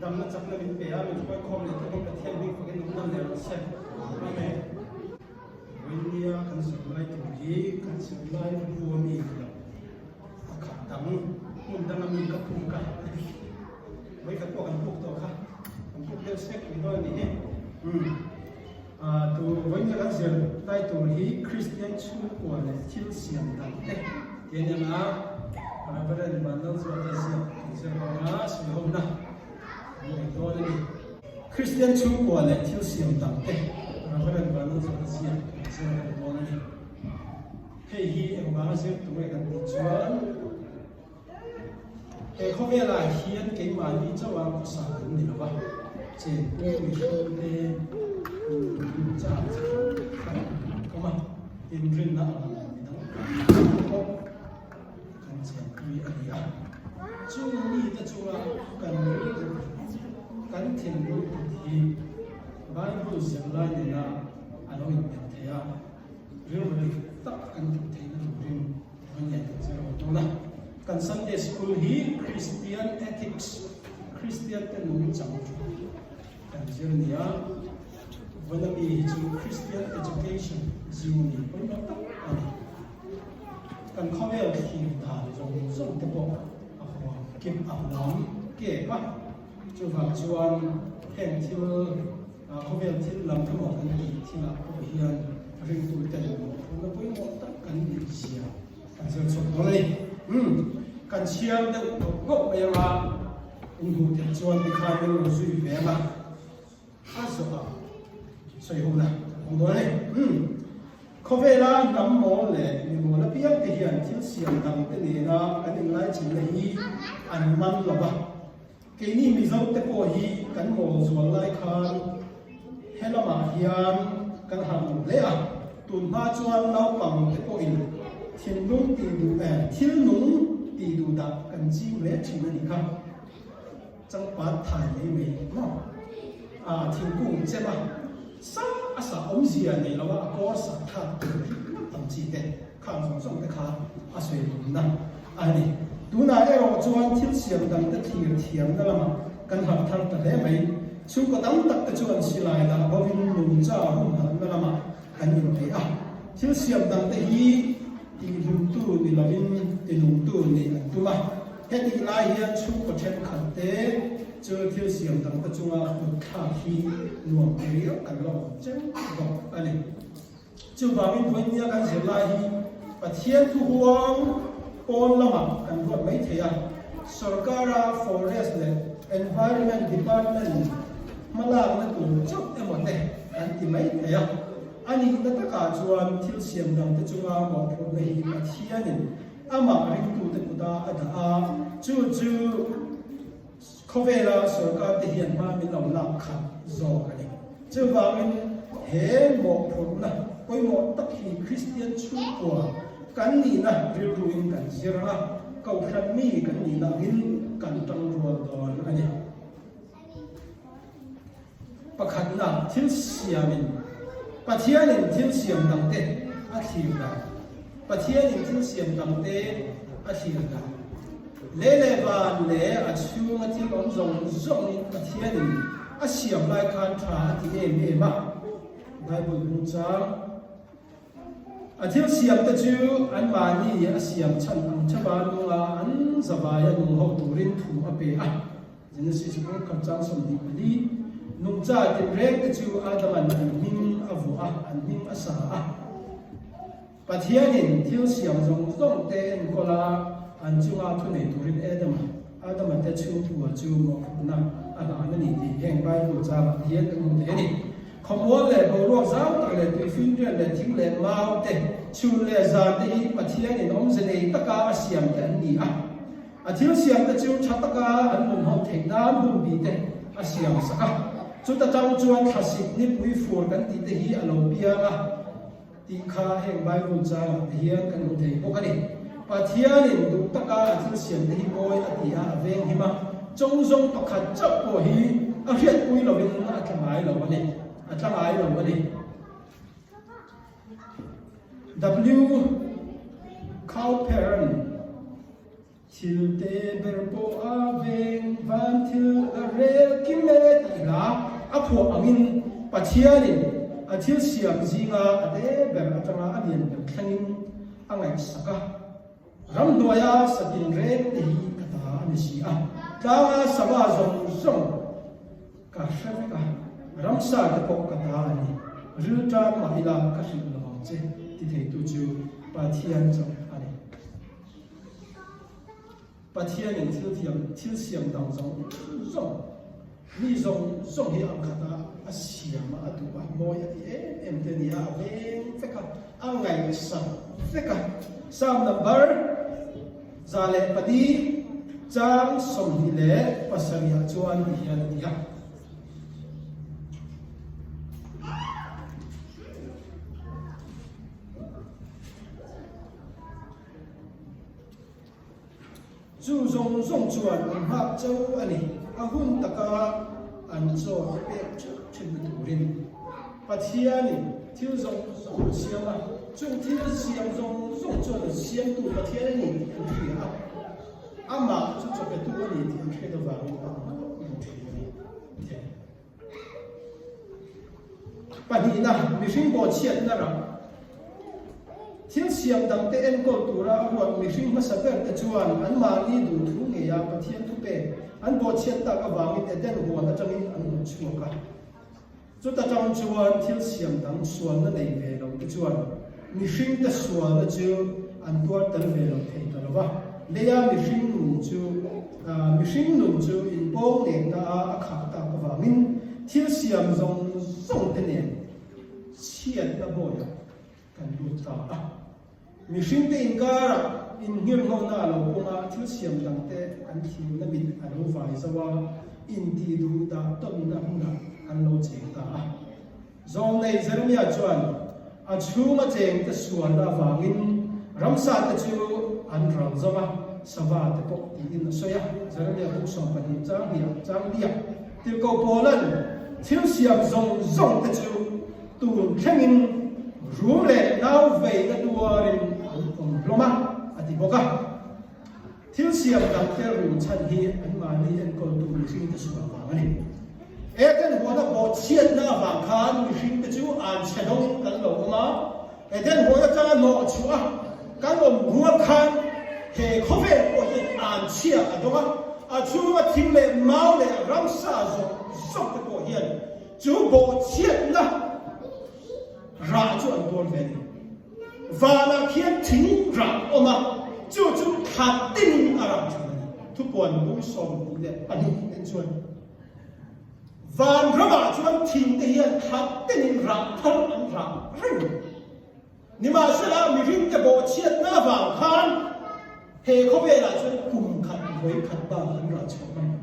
Damna chakna min pe a, min hruaikhawm leh turin Pathian hming fakin awm nawn leh rawh se. Amen. Vawinia kan zirlai tur hi kan zirlai bu a mi ni lo, pakhat dang hmun danga mi ka puk a, vawikhat pawh kan puk tawh kha, kan puk deuh sek mai dawn a nih hi. Umm. Tu vawinia kan zirlai tur hi Kristian chhungkua leh thil siam dang te tih a ni ang a, Reverend Vanlalzuata ziak kan zir ho anga sawi hona kan nei dawn a ni. Kristian chhungkua leh thil siam dang te Reverend Vanlalzuata ziak kan zir ho dawn a ni. Hei hi engvanga zir tur nge kan tih chuan, He khawvelah hian keimahni chauha khawsa kan ni lo va, chenpui mihringte nungcha chi hrang hrang an awm a, inrinna ang lo midang tam pawh kan chenpui a ni a. Chung mite chunga kan rilru, kan thinlung put hi Bible zirlai nena a lo inpet thei a, rilru dik tak kan put theihna turin Kan Sunday School hi Christian Ethics, Kristian te nungchang thu kan zir a ni a, vawiin ami hi chu Christian Education zing ni pawimawh tak a ni. Kan khawvel thlir dan zawng zawng te pawh a huam kim a huam kek a, chuvang chuan heng thil Khawvel thil lam emaw kan tih thilah pawh hian ringtute leh mawhphurhna pawimawh tak kan nih zia kan zir chhuak dawn a ni. Umm, kan chhiar deuh ngauh ngauh mai anga in hmuh theih chuan tikhan min rawn zui ve ang a, a zawh a sawi ho na kan awm dawn a ni. Umm, khawvela hnam mawl leh mi mawl apiang te hian thil siam dang te nena kan inlaichinna hi an man lo va. Keini Mizo te pawh hi kan mawl zual lai khan he lamah hian kan harh lo hle a, tun hma chuan naupang te pawhin thinlung tih duh eh thil nung tih duh dah kan ching hle thin a nih kha. Changpat thai mai mai maw? A thingkung chem a, sa a sah awmzia nei lo a, a kawr sah thlak tur hi ngawt ang chi te. Khang zawng zawng te kha a sawi tumna a ni. Tunah erawh chuan thil siam dang te thlir thiamna lamah kan harh thar ta hle mai. Chhungkaw tam tak te chuan silai dah bovin nungcha humhalhna lamah an inpeih a. Thil siam dang te hi tihlumtu ni lovin tinungtu nih an tum a. Hetih lai hian chhungkaw thenkhat te chu thil siam dang te chunga kut thlak hi nuam ti riau kan la awm cheu bawk a ni. Chuvangin vawinia kan zirlai hi Pathian thu huang pawn lamah kan ruat mai thei a, sorkara Forest leh Environment Department hmalakna tur chauh emaw te kan ti mai thei a. A nihna takah chuan thil siam dangte chunga mawhphurhna hi Pathianin amah ringtute kuta a dah a, chu chu Khawvela sorkar te hian hma min lo lak khat zawk a ni. Chuvangin he mawhphurhna pawimawh tak hi Kristian chhungkua kan nihna rilruin kan zir ang a, kohhran mi kan nihna angin kan tangrual dawn a ni. Pakhatna, thil siamin Pathianin thil siam dangte a thlir dan. Pathianin thil siam dangte a thlir dan. Lei leh van leh a chhunga thil awm zawng zawngin Pathianin a siam lai khan tha a ti em em a. Bible bung chang A thil siamte chu anmahni a siam chhan ang theuha nunga an zavaia nung ho turin thu a pe a. Genesis bung khat chang 24, Nungcha tinrengte chu Adama'n an hming a vuah a, an hming a sa a. Pathianin thil siam zawng zawngte enkawl a, an chunga thu nei turin Adama, Adama te chhungkua chu mawhphurhna a hlan a ni tih heng Bible changah te hian kan hmu thei a ni. Khawmual leh boruak zau tak leh tuifinriat leh thing leh mau te, chhun leh zan te hi Pathianin awmze nei taka a siam te an ni a. A thil siam te chu tha taka an nun ho theih nan hun bi te a siam sak a. Chuta tang chuan thlasik nipui fur kan tih te hi a lo piang a tih kha heng Bible changah te hian kan hmu thei bawk a ni. Pathianin duh taka a thil siam te hi mawi a ti a, a veng him a, chawngzawng pakhat chauh pawh hi a hriatpui lovin a tla ngai lo a ni, a tla ngai lo a ni. W. Cowper-a'n Thil te ber pawh a veng van thil a rel. A phuah angin Pathianin a thil siam zinga a te ber atanga a lian ber thlengin a ngaihsak a. Ramhnuaia sa tinreng te hi ka ta a ni si a, tlanga sava zawng zawng ka hre vek a, ramsa te pawh ka ta a ni. Rilṭam mah ila ka hrilh lo ang che ti theitu chu Pathian chauh a ni. Pathianin thil thiam, thil siam dang zawng zawng, mi zawng zawng hi ang khata a siam a, a duh a, mawi a ti em em te a ni a, a veng vek a, a ngaihsak vek a. Psalm number 104 chang 27 ah chuan ti hian a ti a. Chu zawng zawng chuan an nghak cho a ni. A hun taka an chaw te pek theuh thinna turin Pathianin thil zawng zawng a siam a, chung thil siam zawng zawng chuan an siamtu Pathian a ni tih an hria a, amah chu chaw petu a ni tih an hriat avangin an nghak reng thin a ni. Pahnihna, mihring bawhchhiatna ram. Thil siam dangte enkawl tura a ruat mihring hmasa berte chuan anmahni duhthu ngeia Pathian thupek an bawhchhiat tak avangin Eden huan atangin an hnawt chhuak a. Chuta tang chuan thil siam dang sualna nei ve lo te chuan mihringte sualna chu an tuar tel ve lo thei ta lo va. Leia mihring nun chu Mihring nun chu inpawng nekna a a khah tak avangin thil siam zawng zawng te nen chhiatna bawiah kan lut ta a. Mihring te inkarah innghirnghawna a lo pung a, thil siam dang te an thirna mit a lo vai zo a, intih duh dah tawnna hmunah an lo cheng ta a. Zawlnei Jeremia chuan a chhunga chengte sualna avangin ramsate chu an ral zo va, sava te pawh tiin a sawi a. Jeremia buk 12 chang hniah chang liah Tirhkoh Paula'n thil siam zawng zawng te chu tun thlengin rum leh nau veina tuarin an awm hlawm a, a ti bawk a. Thil siam dangte rum chhan hi anmahni enkawltu mihringte sual vang a ni. Eden huana bawhchhiatna avang khan mihringte chu an chhe dawngin kan lo awm a. Eden huan atanga hnawh chhuah a kan awm rual khan he khawvel pawh hian an chhia a dawng a. A chhunga thing leh mau leh ramsa zawng zawngte pawh hian chu bawhchhiatna Rah chu an tuar ve a ni. Vanah khian thing rah a awm a, chu chu thla tinin a rah thin a ni. Thupuan bung 22 en chuan van ramah chuan thing te hian thla tinin rah thar an rah reng a ni. Nimahsela mihringte bawhchhiatna avang khan he khawvelah chuan kum khat vawi khat bak an rah chhuah ngam lo.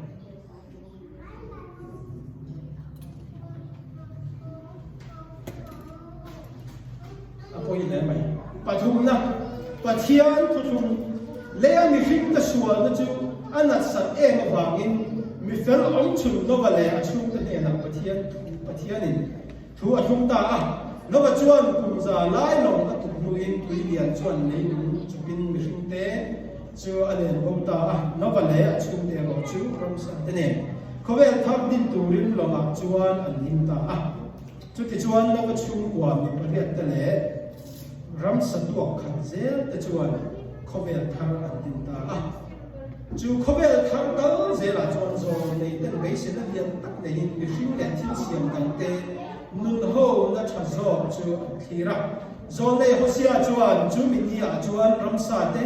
A pawi hle mai. Pathumna, Pathian thuthlung leia mihringte sualna chu a natsat em avangin mi fel awm chhun Nova leh a chhungte hnenah Pathian thu Pathianin thu a thlung ta a. Nova chuan kum za lai lawng a tuk hnuin tui lian chuan leilung chupin mihringte Chu a len bo ta a, Nova leh a chhungte erawh chu ramsa te nen khawvel thar din turin lawngah chuan an him ta a. Chutichuan Nova chhungkua mi pariat te leh ramsa tuak khat zel te chuan khawvel thar an din ta a. Chu khawvel thar kal zelah chuan zawng nei ten beiseina lian tak neiin mihring leh thil siam dangte nun ho na tha zawk chu an thlir a. Zawlnei Hosea chuan chu mi ni-ah chuan ramsa te,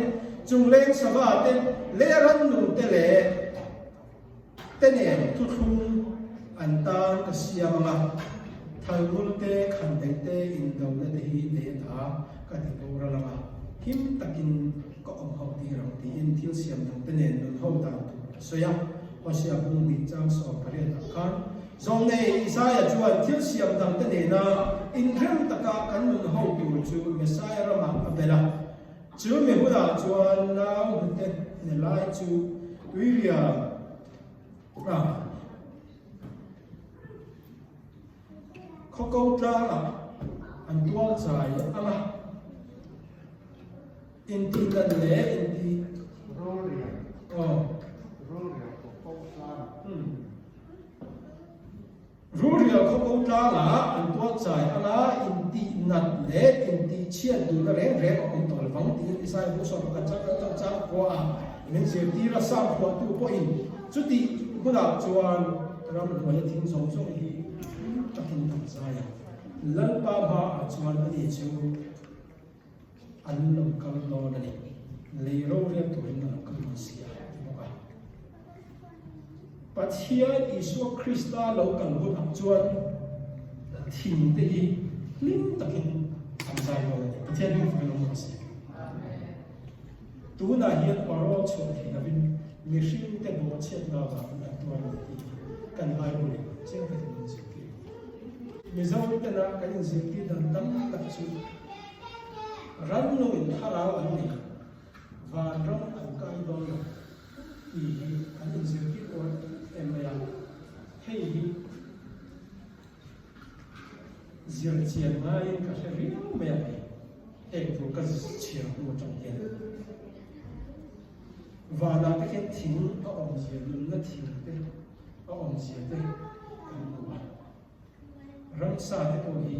chungleng sava te, leh rannung te leh te nen thuthlung an tan ka siam ang a, thalngul te, khandaih te, indona te hi lei ata ka ti boral ang a, him takin ka awm ho tir ang tiin thil siam dang te nen nun ho dan tur a sawi a. Hosea bung hnih chang 18 ah khan Zawlnei Isaia chuan thil siam dangte nena inrem taka kan nun ho tur chu Messiah ramah a bel a. Chu mi hunah chuan nau hnute hne lai chu tuiria a khaw ko tlangah an tual chai ang a. Intihdan leh intih Rulrian aw. Rulrian khaw ko tlangah. Rulrian. Tuirial khaw ko tlangah an tualchai anga intih nat leh intih chhiat duhna reng reng a awm tawh lovang tiin Isaiah bu sawm pakhat chang chang chang khuaah min zirtir a, Psalm phuahtu pawhin chutih hunah chuan ramhnuaia thing zawng zawng hi hlim takin an zai a, Lalpa hmaah chuan ani chu an lo kal dawn a ni, lei rorel turin a lo kal dawn si a ti bawk a. Pathian Isua Krista lo kal hunah chuan thing te hi hlim takin an zai dawn a ni. Pathian hming fakin awm rawh se. Tunah hian awrawl chhuah thei lovin mihring te bawhchhiatna avangin an tuar a ni tih hi kan Bible in chiang takin min zirtir. Mizo tena kan inzirtir dan tam tak chu rannungin thlarau an nei a, vanram an kai dawn lo. Tih hi an inzirtir uar em em mai a, hei hi zir chian ngaiin ka hre riau mai a ni, heng tur ka chhiar hnu atang hian. Vanah te khian thing a awmzia, nunna thing te a awmzia te kan hmu a. Ramsa te pawh hi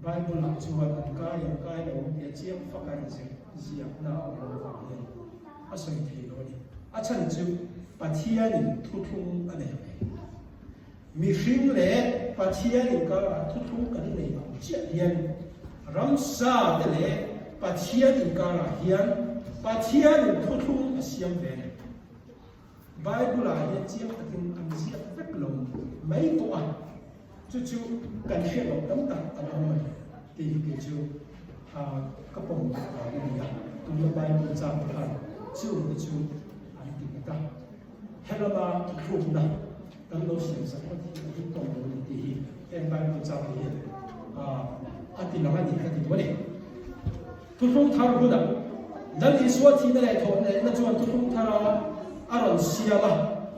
Bible ah chuan an kai an kai lo tia chiang fak a inzir ziakna a awm loh vang hian a sawi thei lo a ni. A chhan chu Pathianin thuthlung a nei ang e. Mihring leh Pathian inkarah thuthlung kan nei ang chiah hian ramsa te leh Pathian inkarah hian Pathianin thuthlung a siam ve a ni. Bible-ah hian chiang takin an ziak vek lo mai pawh a, chu chu kan hriat loh tam tak a lo awm a ni tih hi kei chu ka pawm duh vang a ni a, tuna Bible chang te khan chung te chu an ti nghet a, helama thuthlukna kan lo siam sak ngawt hi a dik tawh lo a ni tih hi heng Bible chang te hian a ti lang a ni ka ti duh a ni. Thuthlung thar hunah Lal Isua thihna leh thawhlehna chuan thuthlung thara a rawn siam a,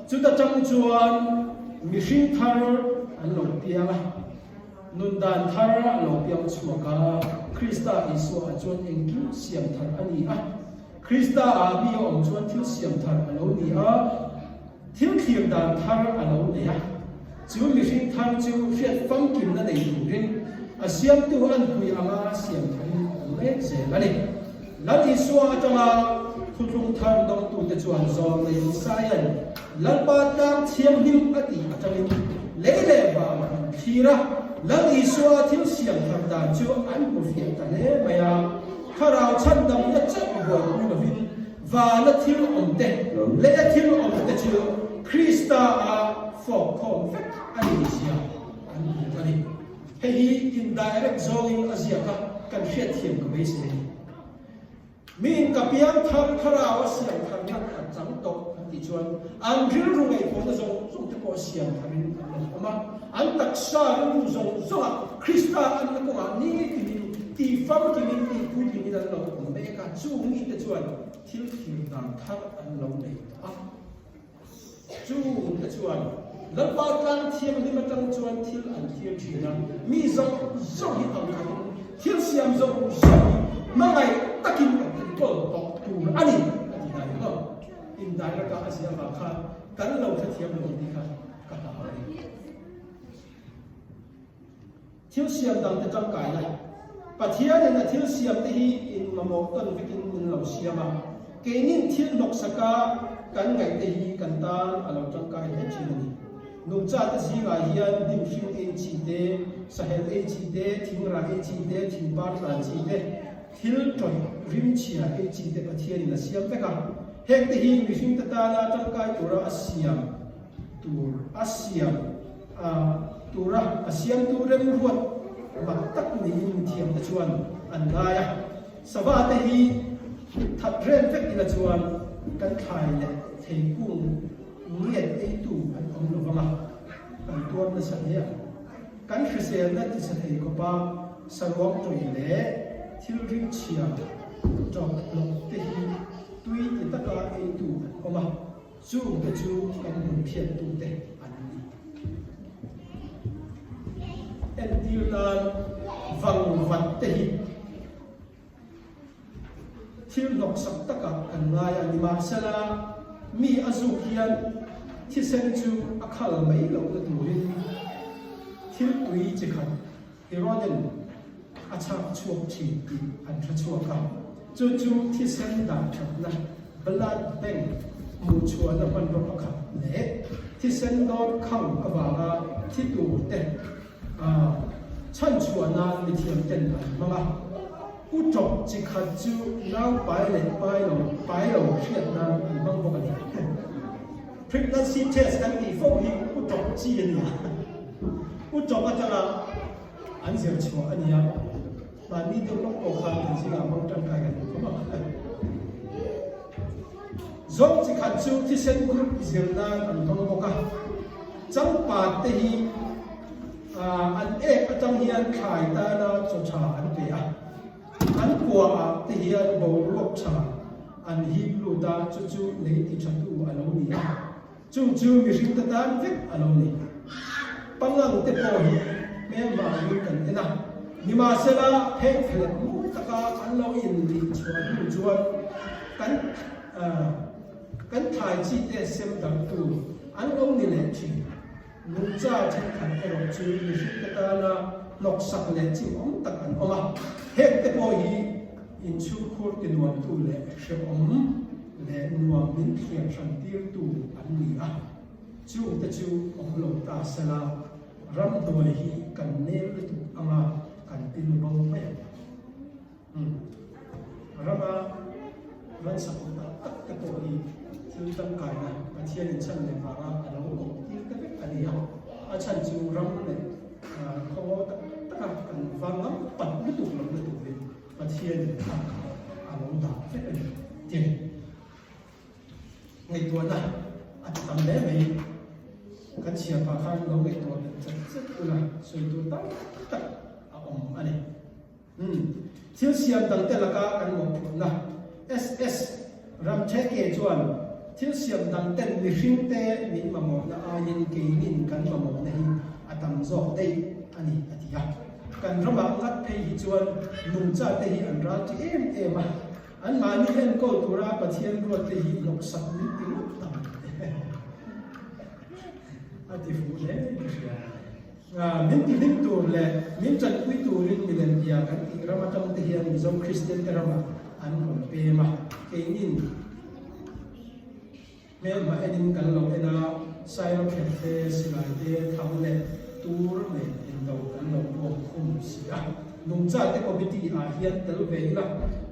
chuta tang chuan mihring thar an lo piang a, nun dan thar a lo piang chhuak a, Krista Isua ah chuan engkim siam thar a ni a, Krista ah mi a awm chuan thil siam thar a lo ni a, thil thlir dan thar a lo nei a, chu mihring thar chu hriat famkimna nei turin a siamtu an pui anga siam tharin a awm mek zel a ni. Lal Isua atanga thuthlung thar dawngtute chuan zawm lei Isaia'n Lalpa tlang thianghlim a tih atangin lei leh vang an thlir a, Lal Isua thil siam thar dan chu an hmu fiah ta hle mai a, thlarau chhandamna chauh buaipui lovin Vana thil awm te leh a thil awm te chu Krista a fawk khawm vek a ni zia an hmu a ni. Hei hi indirect zawngin a ziak a, kan hriatthiam ka beisei a ni. Miin ka piang thar thlarau a siam tharna a chang tawh an tih chuan an rilru ngaihtuahna zawng zawng te pawh siam tharin an lo awm a, an taksa rilru zawng zawngah Krista anna kawngah nitinin tihfamkimin tihpuitlingin an lo awm mek a. Chung mite chuan thil thlir dan thar an lo nei tawh a. Chungte chuan Lalpa tlang thianghlim atang chuan thil an thlir thin a, mi zawng zawng hi ang khatin thil siam zawng zawng hi hmangaih takin kan enkawl tawh tur a ni a ti dan emaw indirect a a ziah avang khan kan lo hrethiam lo tih kha ka hlau a ni. Thil siam dangte tangkaina, Pathianin a thil siamte hi in mamawh tawn vekin min lo siam a, keinin thil hnawksaka kan ngaihte hi kan tan a lo tangkai hle thin a ni. Nungchate zingah hian hnim hring ei chi te, sahel ei chi te, thingrah ei chi te, thingpar tlan chi te, thil tawih rim chhia ei chi te Pathianin a siam vek a. Hengte hi mihringte tana tangkai tura a siam tur a siam a tura a siamtu remruat mak tak niin mithiamte chuan an ngai a. Sava te hi that rem vek ila chuan kan thlai leh theikung ngiat eitu an awm lo vang a, kan tuar nasa hle ang. Kan hriselna tisa thei khawpa saruak tawih leh thil rimchhia ṭawp hlawk te hi tui ti taka eitu an awm a. Chungte chu kan hmun phiattute an ni. Entir nan vangvat te hi thil hnawksak takah kan ngai a, nimahsela mi a zuk hian thisen chu a khal mai lohna turin. Thil tui chi khat Hiroden a chhak chhuak thin tih an hre chhuak a, chu chu thisen dah thatna, blood bank, hmuh chhuahna hmanraw pakhat leh thisen dawt khang avanga thi tur te chhan chhuah nan mithiam ten an hmang a. U tawp chi khat chu nau pai leh pai lo pai lo hriat nan an hmang bawk a ni. Pregnancy test kan tih fo hi u tawp chi a ni a, u tawp atanga an zir chhuah a ni a, mahni deuh lawk pawh khan kan zingah hmang tangkai kan hmu khawp ang. Zawng chi khat chu thisen group zir nan an hmang bawk a, changpat te hi an ek atang hian thlai tana chaw tha an pe a, an kuaah te hian boruak tha An hip lut a, chu chu lei ti tha tu a lo ni a, chung chu mihring te tan vek a lo ni. Pangang te pawh hi hmelma angin kan en a, nimahsela pheng phelet mawi taka an lo inlih chhuah hnu chuan kan kan thlai chi te sem darh tu an lo ni leh thin. Nungcha thenkhat erawh chu mihring te tana hnawksak leh chimawm tak an awm a, heng te pawh hi inchhungkhur tinuamtu leh hrehawm leh nuam min thliar hran tirtu an ni a, chung te chu awm lo ta sela ramhnuai hi kan nel lutuk anga kan pil bo mai ang. Umm. Rama ransa awm tak tak te pawh hi thil tangkaina Pathian in chhan leh vanga a lo awm tir ta vek a ni a. A chhan chu ram leh khawngaw tak taka kan va ngam pat lutuk lo na turin Pathian in kha kha a lo dah vek a ni. Tin, ngaihtuahna a ti tam hle mai. Kan chhiar pah khan lo ngaihtuah belh chat chat ula sawi tur tam tak a awm a ni. Umm. Thil siam dangte laka kan mawhphurhna. SS Ramtheke chuan thil siam dangten mihringte min mamawhna aiin keinin kan mamawhna hi a tam zawk daih a ni a ti a. Kan ramah ngat phei hi chuan nungchate hi an ral ṭi em em a, anmahni enkawl tura Pathian ruatte hi hnawksak min ti ngawt ang a ti fuh hle ka hria. Min tihlim tur leh min tanpui turin milem bia kan tih ram atang te hian Mizo Kristian te ramah an rawn pem a, keinin hmelhma enin kan lo en a, Sailokhet te, Silai te, Thang leh Tur nen indo kan lo puak khum si a. Nungcha te committee ah hian tel ve ila,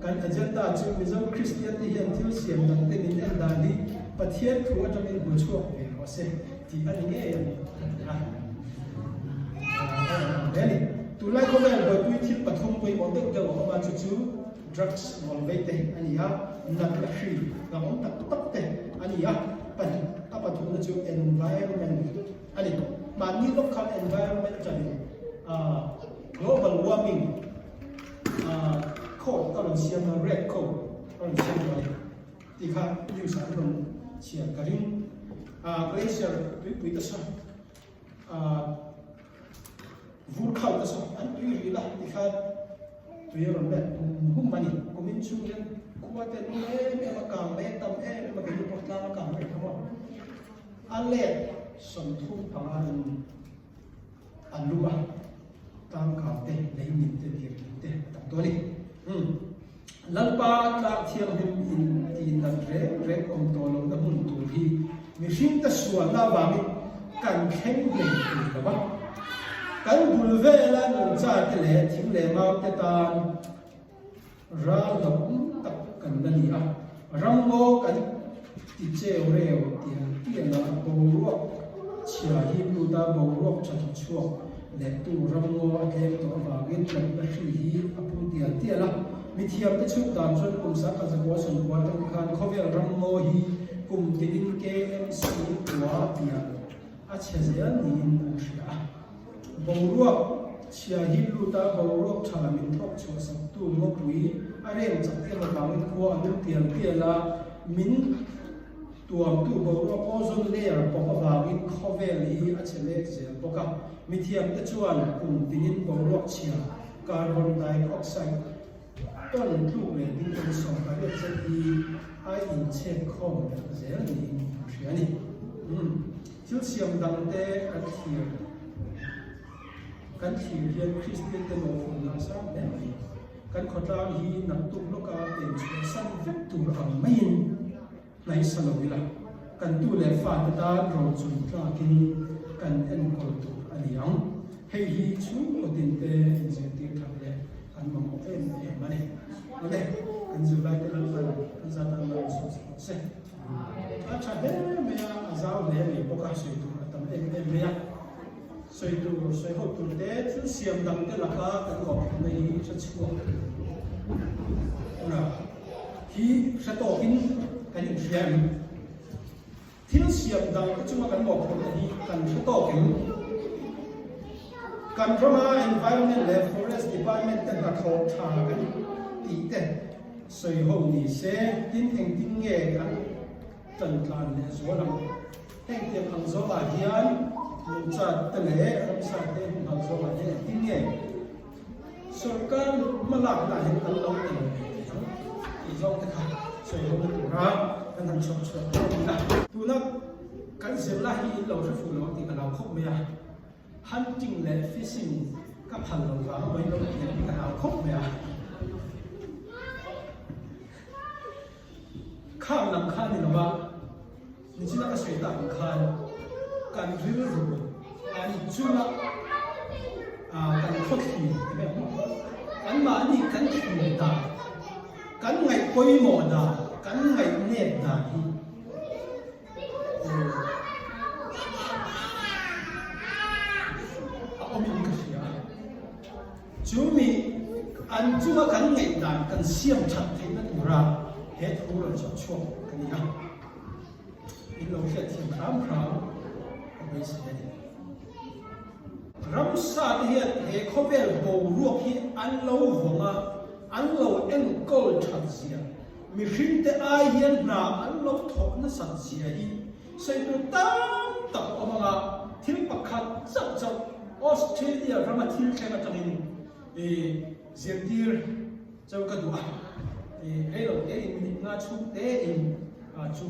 kan agenda chu Mizo Kristian te hian thil siam dang te min en dan hi Pathian thu atangin hmu chhuak ve rawh se. Tih a ni ngei ang a ti a. A ni. Tunlai khawvel buaipui thil pathum pawimawh deuh deuh a awm a, chu chu drugs ngawlvei te a ni a, natna hri hlauhawm tak tak te a ni a, pahnih a pathumna chu environment a ni. Mahni lawk khan environment atangin global warming code a rawn siam a, red code a rawn siam tawh a ni. Tih kha news ah an rawn chhiar ka ring. Glacier tuipui te saw vur khau te saw an tui rih la ti khan tui a rawn let hum hum a ni. Kumin chhung hian khua te lum em em a kang mai a tam em em a keini pawh tlang a kang reng kha maw. A let 35 in a lum a, tlang kang te, lei min te, lir min te a tam tawh a ni. Umm. Lalpa tlak thianghlim in ti nat reng reng awm tawh lohna hmun tur hi mihringte sualna avangin kan thleng ngei thei lo a. Kan bul vela nungchate leh thing leh maute tan ral hlauhawm tak kan la ni a. Ramngaw kan ti cheu reu tial tial a, boruak chhia hip luta boruak tha thaw chhuak lehtu ramngaw a tlem tawh avangin natna hri hi a pung tial tial a. Mithiamte chhuk dan chuan kum 1990 atang khan khawvel ramngaw hi kum tinin KMC kua pian a chhe zel niin an hria a. Boruak chhia hip luta boruak tha min thawk chhuah saktu ngawpui a rem chak em avangin khua a lum tial tial a, min tuamtu boruak ozone layer pawp avangin khawvel hi a chhe mek zel bawk a. Mithiamte chuan kum tinin boruak chhia carbon dioxide ton tluk leh ding ton 18 zet hi a inchhek khawm belh zel niin an hria a ni. Thil siam dangte kan thlir. Kan thlir hian Kristian te mawhphurhna a sang hle mai. Kan khawtlang hi naktuk lawka pen chhuah san vek tur ang maiin hnaihsa lo ila, kan tu leh fate tan rochun tlakin kan enkawl tur a ni ang. Hei hi chhungkaw tinte inzirtir that leh kan mamawh em em a ni. Awle, kan zirlaite lalpan kan zatan lo insawn sak rawh se. A tha hle mai a, a zau hle mai bawk a, sawi tur a tam em em mai a. Sawi tur, sawi ho tur te thil siam dang te laka kan mawhphurhna hi hre chhuak tura hi hre tawkin kan inhria em? Thil siam dang te chunga kan mawhphurhna hi kan hre tawk em? Kan rama Environment leh Forest Department te hnathawh tha kan tih te sawi ho ni se, tin engtin nge kan tan tlan leh zual ang? Heng tiang ang zawngah hian nungcha te leh ramsa te humhalh zawngah hian engtin nge sorkar hmalakna ah hian an lo tel ve thei ang tih zawng te kha sawi ho na tura kan han chhawp chhuak dawn a ni a. Tuna kan zirlai hi in lo hre fuh lo ang tih ka lau khawp mai a, hunting leh fishing ka phal lo vang a vawiin lo tih ang tih ka hlau khawp mai a. Khang lam kha ni lo a. Nichina ka sawi tak ang khan kan rilru an chunga kan khawthlir ti mai ang anmahni kan thlir dan, kan ngaih pawimawh dan, kan ngaih nep dan hi a awmin ka hria a. Chumi an chunga kan ngaih dan kan siam that theihna tura he thu rawn chawp chhuak ka ni a. In lo hriatthiam hram hram ka beisei a ni. Ramsa te hian he khawvel boruak hi an lo vawng a, an lo enkawl that zia, mihring te ai hian hna an lo thawk nasat zia hi sawi tur tam tak awm anga thil pakhat chauh chauh Australia rama thil thleng atangin i zirtir Chau ka duh a, i rei lo te in minute nga chhung te in chu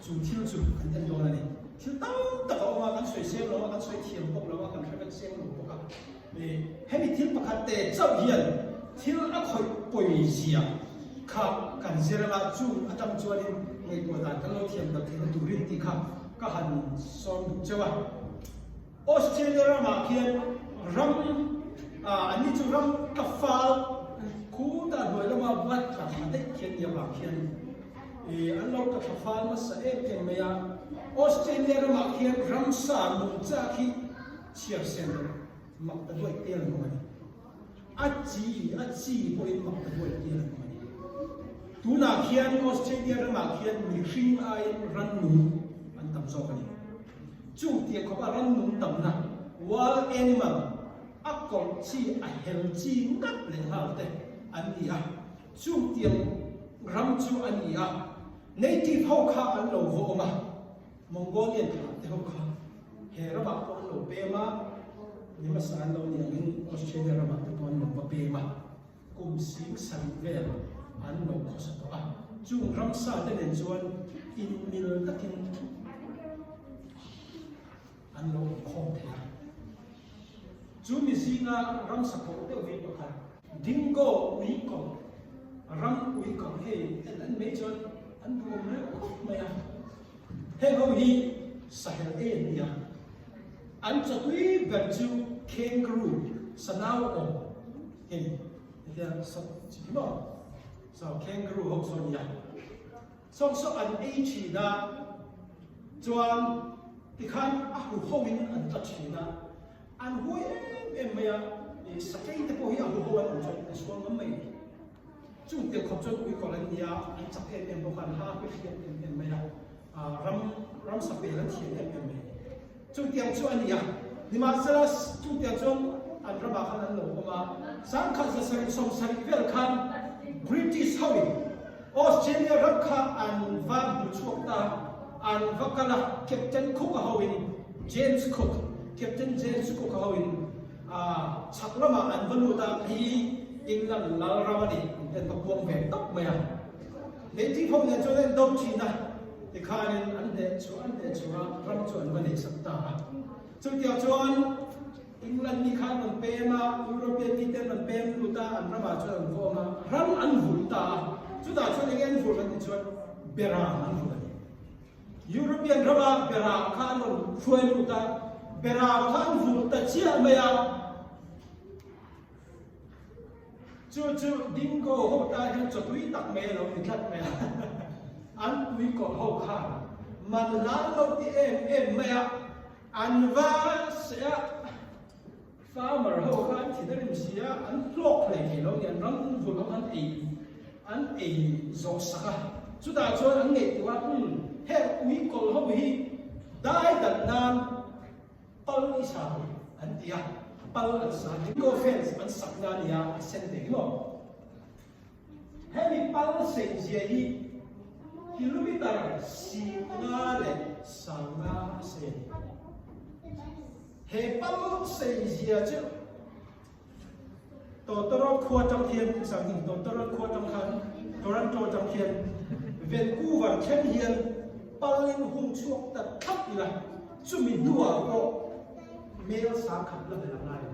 chu thil chu kan en dawn a ni. Thil tam tak a awm a, kan sawi seng lo a, kan sawi thiam bawk lo a, kan hre vek seng lo bawk a. I hemi thil pakhat te chauh hian thil a khawih pawi zia kha kan zir anga chu atang chuanin ngaihtuah dan kan lo thiam tak theihna turin tih kha ka han sawm duh chauh a. Australia ramah khian ram an ni chu ram ka fal khutah hnuai lama va tla thla daih khian nia vang khian an lo tla thla fal nasa em em mai a. Australia ramah khian ramsa nungcha khi chhiar sen loh mak ta duai tel an awm a ni. A chi a chi pawhin mak ta duai tel an awm a ni. Tunah khian Australia ramah khian mihring aiin rannung an tam zawk a ni. Chung tiang khawpa rannung tamna, wild animal, a kawrh chi, a hel chi ngat leh nghal te an ni a. Chung tiang ram chu a ni a. Native ho kha an lo va awm a, Mongolian thlah te ho kha he ramah pawh an lo pem a, ni hmasa an lo ni angin Australia ramah te pawh an lo va pem a. Kum 7000 vel an lo khawsa tawh a, chung ramsa te nen chuan inmil takin an lo awmkhawm thei a. Chu mi zinga ramsa kawh deuh hi pakhat, Dingo ui kawh, ram ui kawh hei en an mai chuan an duhawm reuh khawp mai a. Heng ho hi sahel ei an ni a, an chawtui ber chu kangaroo, sanau awm hei hetiang sa chi hi maw, so kangaroo ho saw a ni a, sawng saw an ei thin a, chuan tikhan a huho in an tla thin a, an huai em em mai a, ih sakei te pawh hi a huho an awm chuan an sual ngam mai a ni. Chung tel khawp chuan uikawl an ni a, an chak em em bawk a, an ha pe hriat em em mai a, ram ramsa pel an thiam em em mai a ni. Chung tiang chu a ni a, nimahsela chung tiang chuan an ramah khan an lo awm a, 1770 vel khan British hoin Australia ram kha an va hmu chhuak ta, an va kal a, Captain Cook-a hoin, James Cook, Captain James Cook-a hoin, A chhak lamah an va lut a, hi England lal ram a ni, an va puang ve tawp mai a. Native ho nen chuan an do thin a, tikhanin an hneh chhuah an hneh chhuah a, ram chu an va neihsak ta a. Chutiang chuan England mi khan an pem a, European mite an rawn pem lut a, an ramah chuan an vawm a, ram an vulh ta a. Chutah chuan enge an vulh an tih chuan beram an vulh a ni. European rama beram kha an rawn hruai lut a, beram kha an vulh ta chiah mai a. Chu chu Dingo ho tan hian chawtui tak mai a lo ni tlat mai a. An puikawlh ho khan man hlan lo ti em em mai a. An va se a, farmer ho kha an thin a rim si a, an hlawk hlei thei lo ni, an ram vul ho an ei an ei zawh sak a. Chutah chuan an ngaihtuah a, umm, heng uikawl ho hi dai dan nan pal i sa tur an ti a, pal an sa. Dingo fence an sak na nia a sen ve hi maw? Hemi pal seizia hi kilometre 55 a sei a ni. He pal seizia chu Totoro khua tang hian, Sangin Totoro khua tang khan Toronto tang hian Vancouver thleng hian pal in hung chhuak ta thlap ila chumi hnuah pawh mel 10,000 la bel a ngai lo.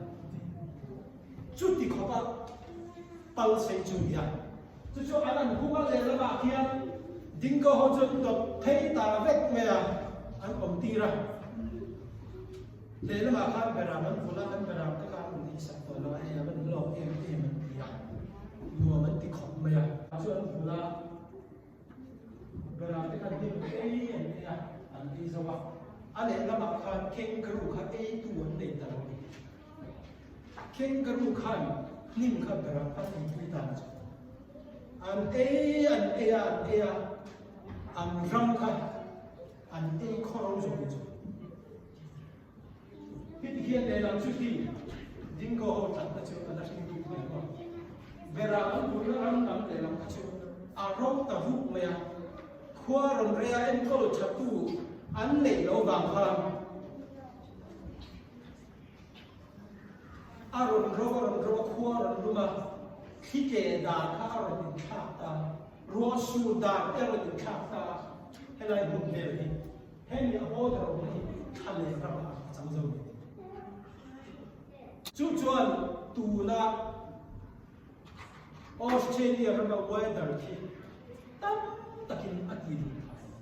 Chuti khawpa pal sei chu ni a. Chu chu an an hung a lehlamah khian Dingo ho chuan dawt phei ta vek mai a, an awm tir a. Lehlamah khan beram an vulh a, an beram te kha an rawn eisak tawh lo a, hei a van lawk em em an ti a, nuam an ti khawp mai a. Chu an vulh a, beram te khan hnim ei an ei a, an ei zo a. A lehlamah khan kangaroo kha eitu an nei ta lo a ni. Kangaroo khan hnim kha berah an eipui ta chu. An ei an ei a an ei a, an ram kha an ei khaw ro zawk chu. Heti hian lehlam chu hi dingo ho tlatna chu a la hring bik mai maw. Berah an burna ram lam lehlam kha chu a ro ta vuk mai a, khua rawn reia enkawl thatu an neih loh vang khan, A rawn ro a rawn ro a, khua a rawn lum a, thli ke dan kha a rawn inthlak ta, ruah sur dan te a rawn inthlak ta, helai hmun vel hi hemi a border awmna hi thla leh ramah a chang zo ni. Chu chuan tuna Australia rama weather khi tam takin a ti duh phah a ni.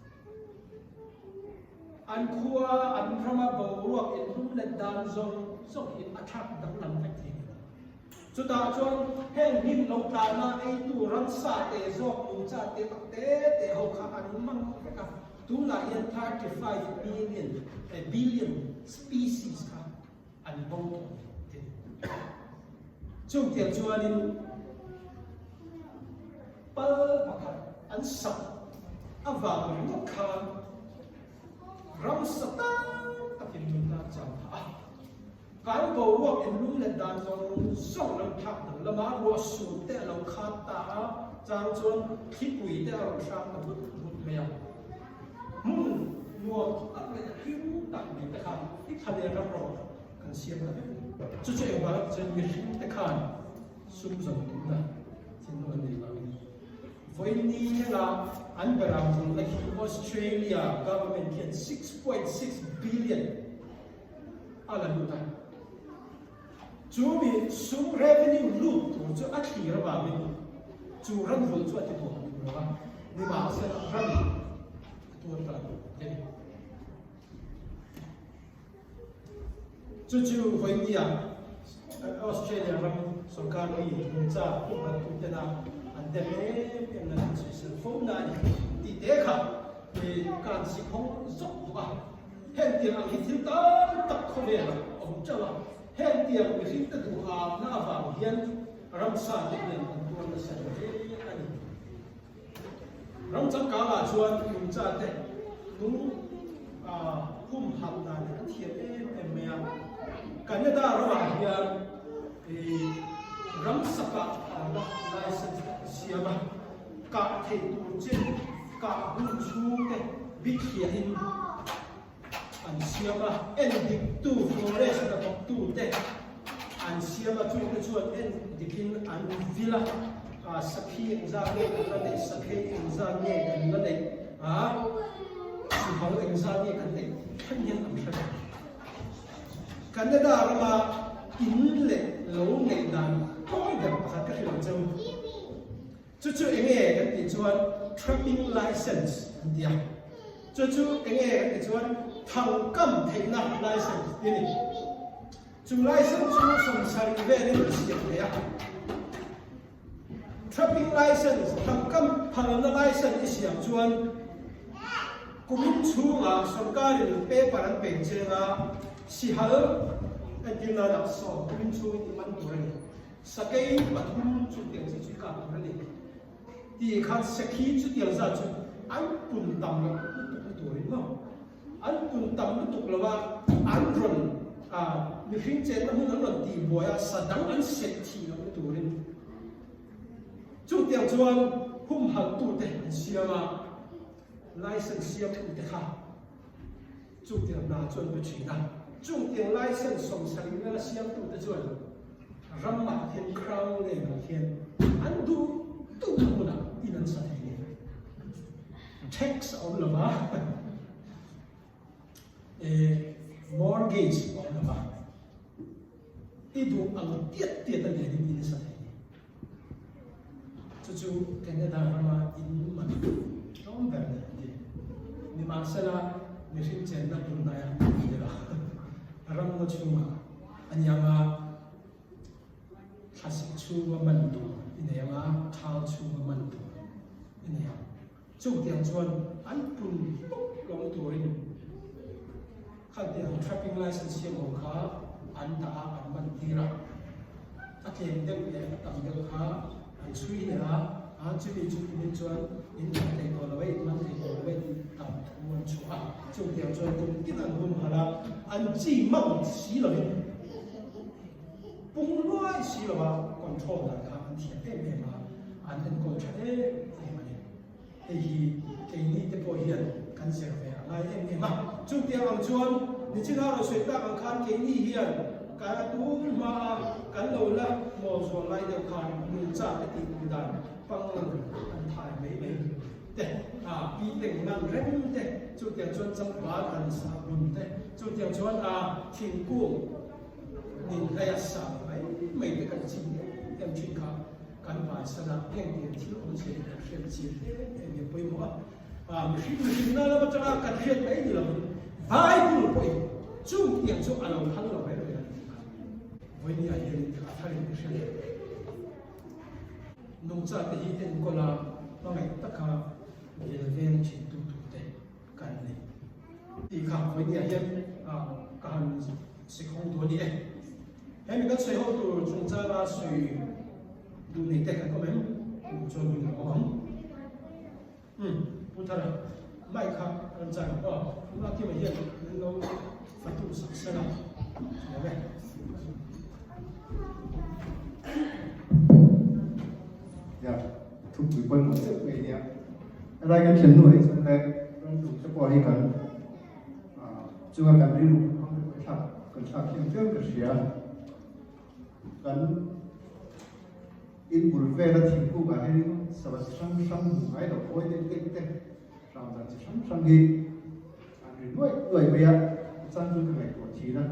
An khua, an rama boruak inhlum let dan zawng zawng hi a thlak danglam vek thei ni lo. Chutah chuan heng hnim lo tlana eitu ramsa te zawk nungcha te tak te te ho kha an mang vek a, tunah hian 35 million, billion species kha an bo tawh a ni ti. Chutiang chuanin pal pakhat an sak avang ringawt khan ramsa tam takin nunna an chang phah a. Kan boruak inlum let dan zawng zawng lo thlak dang lama ruah sur te a lo khat ta a, chang chuan thlipui te a rawn hrang ta vut vut mai a. Hmun nuam tak leh hlim tak mai te kha i thla leh ram rawh kan siam ta vek a ni. Chu chu engvang a ti chuan mihring te khan sum zawng tumna thinlung an nei vang a ni. Vawiin hela an beram vulna khi Australia government khian 6.6 billion a la lut a. Chu mi sum revenue lut tur chu a thlir avangin chu ran vulh chu a ti duh ang lo a, nimahsela ran a tuar ta lo a ni. Chu chu vawinia Australia ram sorkar mi nungcha humhalh tena an dem em em na an sawisel fo na a ni tih te kha kan sikhawng zawk bawk a. Hengtiang ang hi thil tam tak khawvelah a awm teuh a, hengtiang mihringte duhâmna avang hian ramsa te hian an tuar nasa hle a ni. Ram changkangah chuan nungcha te nung humhalh dan hi an thiam em em mai a. Canada ramah hian ramsa kah tharna license te an siam a, kah theih tur chin kah hun chhung te bikhiahin an siam a, en diktu forest hnathawktu te an siam a, chungte chuan en dikin an vil a, sakhi engzat nge kan la neih, sakhei engzat nge kan la neih, sihal engzat nge kan neih thleng hian an hre vek. Canada rama in leh lo ngaih dan tawi ber pakhat ka hrilh ang che u. Chu chu enge kan tih chuan trapping license an ti a. Chu chu enge kan tih chuan thangkam theihna license ti a ni. Chu license chu 70 velin a siam thei a. Trapping license, thangkam phalna license i siam chuan kumin chhungah sorkarin paper an pek cheng a, sihal entir nanah saw kumin chhungin i man tur a ni. Sakei pathum chutiang chi chu i kap tur a ni. Tih khan sakhi chutiang zat chu an pun tam loh lutuk na turin maw? An pun tam lutuk lo a, an rawn mihring chenna hmun an rawn tihbuai a, sa dang an seh thih loh na turin chutiang chuan humhalhtute an siam a, license siamtute kha chutiang hna chu an pe thin a. Chutiang license 70 vela siamtute chuan ramah hian crown land ah hian an duh duhna hmunah in an sa thei a ni. Tax a awm lo va, mortgage a awm lo va, i duh ang tiat tiat a lian in in sa thei ni. Chu chu Canada rama in man tlawm ber ni an ti. Nimahsela mihring chenna bul hnaia an ni lo. Ramngaw chhungah a niang a, thlasik chhunga man tur i nei ang a, thal chhunga man tur i nei ang. Chutiang chuan an pun hlawk hlawm turin khatiang trapping license siam ho kha an dah a, an man tir a, a tlem deuh leh a tam deuh kha an chhui leh a, a chumi chu kumin chuan in man thei tawh lo e, in man thei tawh lo e tih tam thu an chhuah a, chutiang chuan kum tin an hum halh a, an chi mang si lovin pung luai si lova control dan kha an thiam em em a, an enkawl tha em em a ni. Hei hi keini te pawh hian kan zir ve a ngai em em a. Chutiang ang chuan nichina rawn sawi tak ang khan keini hian kan a tum hma a kan lo la mawl zual lai deuh khan nungcha te tih duh dan pangngang an thai mai mai te, a pi teng man reng te, chutiang chuan changval han sa bun te, chutiang chuan a thingkung nin hlei a sa mai mai te kan ching em em thin kha. Kan vansan a, heng tiang thil awm zia hi kan hriat chian em em hi a pawimawh a. Ah, mihring mihrinna lam atanga kan hriat mai ni lovin Bible pawhin chung tiang chu a lo phal lo reng reng a ni tih kha vawinia hianin a tharin ka hria leh. Nungchate hi enkawl a, hmangaih taka vel veng thintu turte kan ni tih kha vawinia hian ka han sikhawng duh a ni e. Hemi kan sawi ho tur chungchanga sawi duh nei te kan awm em? Duh chuan hun a awm ang. Umm, Pu Thara, mic kha rawn chang ang aw. Pu Akima hian min lo fatu sak sela, lawm e. Ya, thupui pawimawh deuh mai nia. Helai kan thlen hnuah hi chuan le ram tum te pawh hi kan chunga kan rilru hmang te pawh hi thlak kan thlak hian viau ka hria. Kan in bul vela thingkung ah hianin sava chi hrang hrang hmu ngai lo awi deuh deuh te hram dan chi hrang hrang hi an ri nuaih nuaih mai a, chang chu ka ngaihtuah thin a.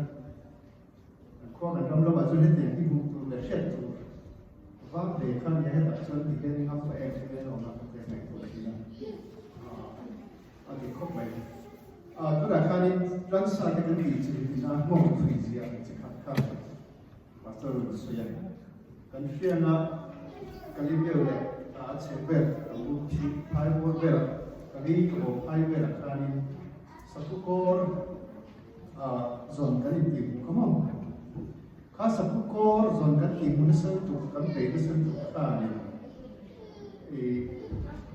Kan khua kan ram lamah chuan hetiang hi hmuh tur leh hriat tur vang hle kha nia hetah chuan ti hian ngam pah em em in a awm a ka ti a ngaihtuah thin a, a dik khawp mai. Tunah khanin ransa te kan tih chi ina nghawng thui zia chi khat kha Pastor rawn sawi a, kan hriana Galileo leh a chheh vel a lu thi phai bawr velah Galileo phai velah khanin Sapukawr zawn kan intih hmuh kha maw? Kha saphu kawr zawn kan tih hmuh nasa lutuk, kan bei nasa lutuk khanin i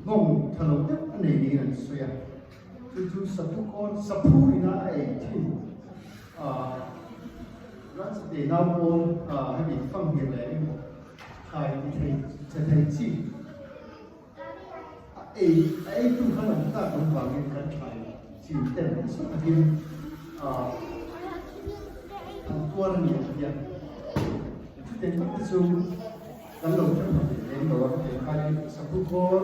nghawng tha lo deuh a nei niin an sawi a. Chu chu saphu kawr, saphu ina a ei thin Ransate nau pawl hemi fanghmir leh engemaw thlai ti thei che thei chi A ei a eitu khan an tlak ang vangin kan thlai chin ten nasa takin an tuar a ni ang hian chutiang tak te chu kan lo hre pha ve lem lo a hetiang khanin saphu kawr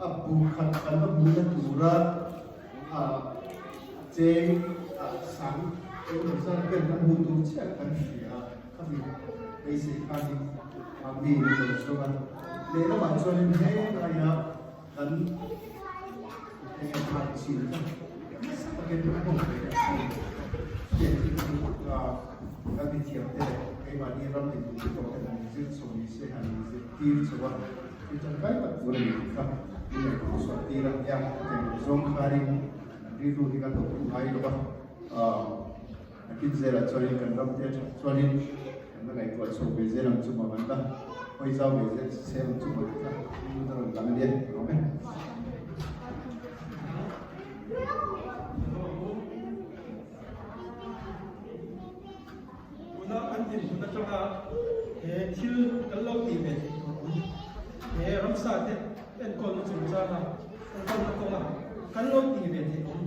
a bu khat kan va hmuhna tura cheng sang. Engemaw zat vel kan hmuh tur chiah kan hria a, khami beisei khanin a mi an lo zawng a. Lehlamah chuanin helaia kan enge thlai chin kha nasa takin a hmang ve a sin. Chutiang thil chu kan mithiam te leh keimahni ram din duh tawh te han inzir chho ni se han inzir tir chho a, thil tangkai tak tur a ni tih kha min ngaihtuah chhuah tir a nia. Chutiang zawng khanin kan rilru hi kan lo pu ngai lo va. A kin zelah chuanin kan ram te that chuanin kan la ngaihtuah chho ve zel ang chu maw kan la hawi zau ve zel zel ang chu maw tih kha rilru a rawn lang a nia rawm e. Tuna kan dinhmun atanga he thil kan lo tih ve theih tur awm he ramsa te enkawlna chungchanga enkawlna kawnga kan lo tih ve theih awm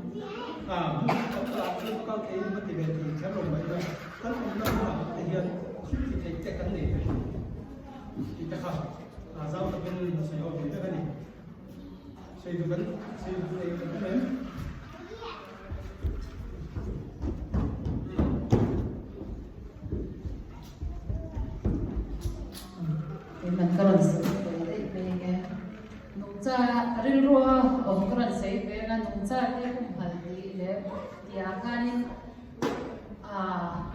a hmun kan kal ah chuan kal thei in va ti ve thei kher lo mai ila kan awmna hmunah te hian thil ti theih te kan nei ve tih te kha zau takin a sawi ho ve vek a ni. Sawi duh kan sawi duh nei kan awm em? Keiman ka rawn sawi ve daih mai ang e. Nungcha rilrua awm ka rawn sawi ve ang a, nungcha te humhalh tih leh tihah khanin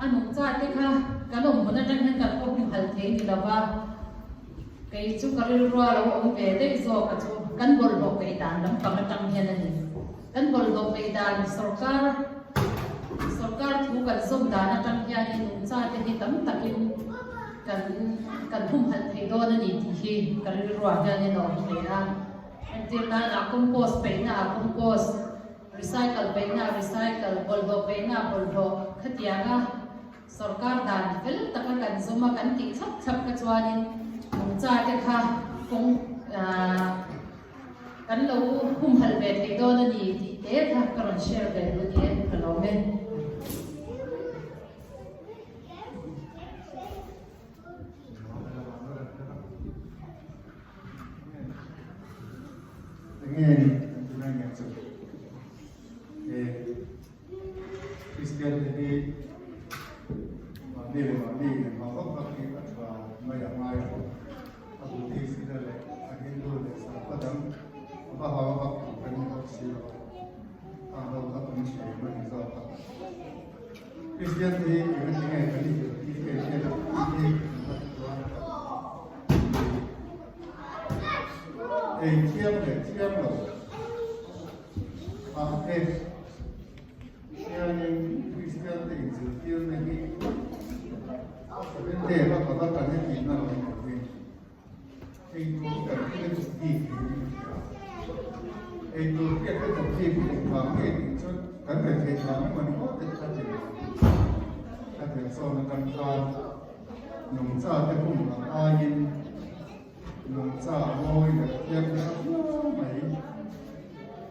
a nungcha te kha kan awm hun atang hian kan pawh humhalh thei ni lova, kei chu ka rilrua lo awm ve daih zawk a chu kan bawlhhlawh peih dan lampang atang hian a ni. Kan bawlhhlawh peih dan sorkar sorkar thu kan zawm dan atang hianin nungcha te hi tam takin kan kan humhalh thei dawn a ni tih hi ka rilruah hianin a awm hle a. Entir nana compost peihna ah compost, recycle peihna ah recycle, bawlhhlawh peihna ah bawlhhlawh khatianga sorkar dan fel taka kan zawm a kan tih thlap thlap kha chuanin nungcha te kha kawng ah Kan lo humhalh ve thei dawn a ni tih te kha ka rawn share ve duh ni e, ka lawm e. Enge ni kan ti mai nge chu e Kristian te hi mahni leh mahni inhmang vak vak hi a tha mai a ngai a. A Buddhist ina leh a Hindu leh sakhaw dang a va hau vak tur kan ni bawk si lo a, khang ho kha kan hre a ni zawk a. Kristian te hi eng ati nge kan inzirtir em em tih hi kan va ti chuan ei thiam leh thiam lo ah te hianin Kristian te inzirtirna hi Te va ka va tan e tihna lo ni lovin ei tur kan hre duh bik niin ka hria. Ei tur hi a hre duh bik hi engvang nge tih chuan kan rethei vang emaw ni ngawt te kha ti lo. Ka tel sawn atang khan nungcha te hum ang aiin nungcha mawi leh thiam te kha viau mai.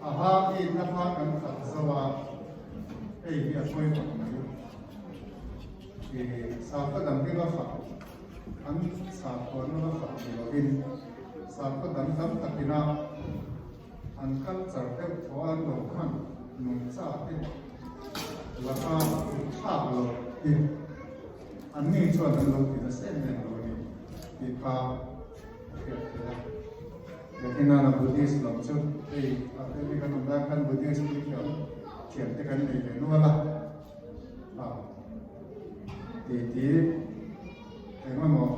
A ha bikna kha kan fak zo a, hei hi a pawi khawp mai. Sakhaw dang hi va fak, an sakhuana va fak ni lovin sakhaw dang tam takina an culture deuh thaw an lo hman nungcha te laka thlak lo hi an ni chuan an lo ti nasa em em lo a ni tih kha a hriat theih a. Yakinana Buddhist lam chu hei a tel hi kan awm lai khan Buddhist puithiam thiam te kan nei ve nual a. A ti ti engemaw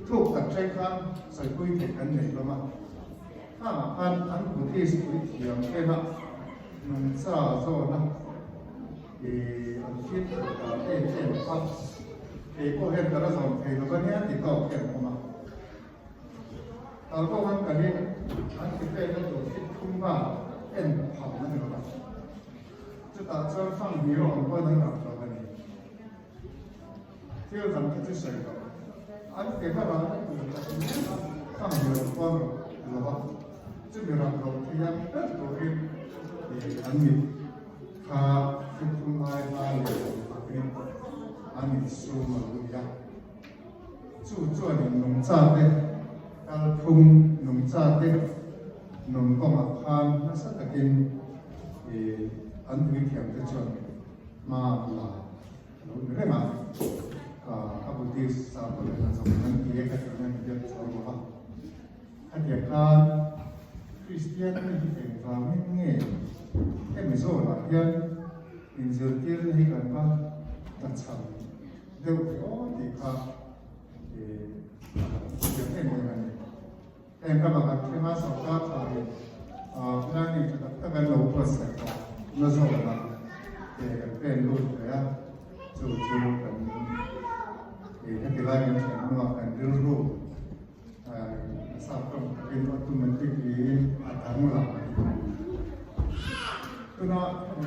thuk tak thleng khan sawipui theih kan nei hlawm a, khangah khan an Buddhist puithiam tena nungcha zawna ih an fimkhur dan em em kha kei pawh hian ka la zawm thei lo va nia ti tawk hian awm a. Kalkawng an kalin an ti pekna tur thil thum bak en phal a ni lo va. Chutah chuan fang hmir awm pawn an rap lo a ni. Thil dang kha chu sawi lo. An ke va ralna tur tak mek a fang hmir awm pawn rap lo va. Chumi rap lo thiam ber turin an mit kha thil thum ai hma leh awm takin an insum a lo ni a. Chu chuanin nungchate kalphung, nungchate nun kawngah khan nasa takin. An puithiamte chuan hma la a lo ni reng a, a Buddhist sakhaw leh hna zawng an ti e ka tihna ni deuh chuang lo va. Khatiang khan Kristian te hi engvangin nge hemi zawnah hian inzirtirna hi kan va tlachham deuh ve aw tih kha a lo thiam em em a ni. Heng rama kan thleng a, sorkar thain planning tha tak tak an lo buatsaih tawh na zawnah ke kan pen lut ve a, chu chu kan heti lai kan thlen hnuah kan rilru a sap tawng takin automatically a danglam a ni. Tuna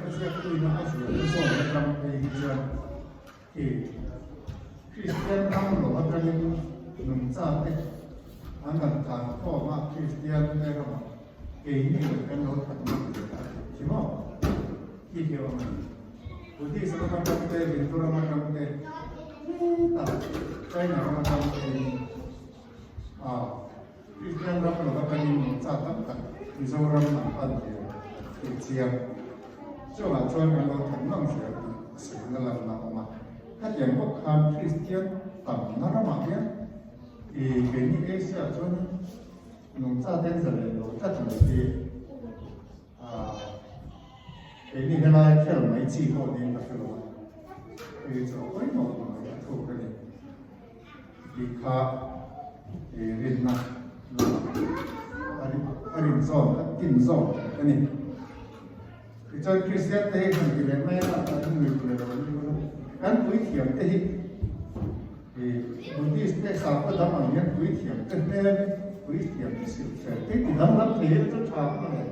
ka ziaktuina a ziahna zawn atang phei hi chuan Khi Kristian ram lo atangin nungchate an rawn tlan khawm a, Kristian te ramah keini leh kan lo that ngam ve a tih khi maw? Khi hi awm a ni. Buddhist ram atang te, Hindu ram atang te, hetah China ram atang te in a Kristian ram lo atangin nungcha tam tak Mizoram an pan ve tih chiang. Chungah chuan kan lo that ngam zel tih a sawi na lanna a awm a. Khatiang bawk khan Kristian tamna ramah hian i keini Asia chuan nungcha ten zalen lo tlat mai hi keini helai khel mai chi pawh niin ka hre lo a. Hei chu a pawimawh mai a thuk a ni. Tih kha i rinna lamah a rin zawk, a tin zawk a ni. Tichuan Kristian te hi han ti leh mai a, kan nui leh lo an ni a. Kan puithiam te hi i Buddhist te sakhaw dang ang hian puithiam te hmel, puithiam te silhfer te ti danglam thei hi chu tha a ni.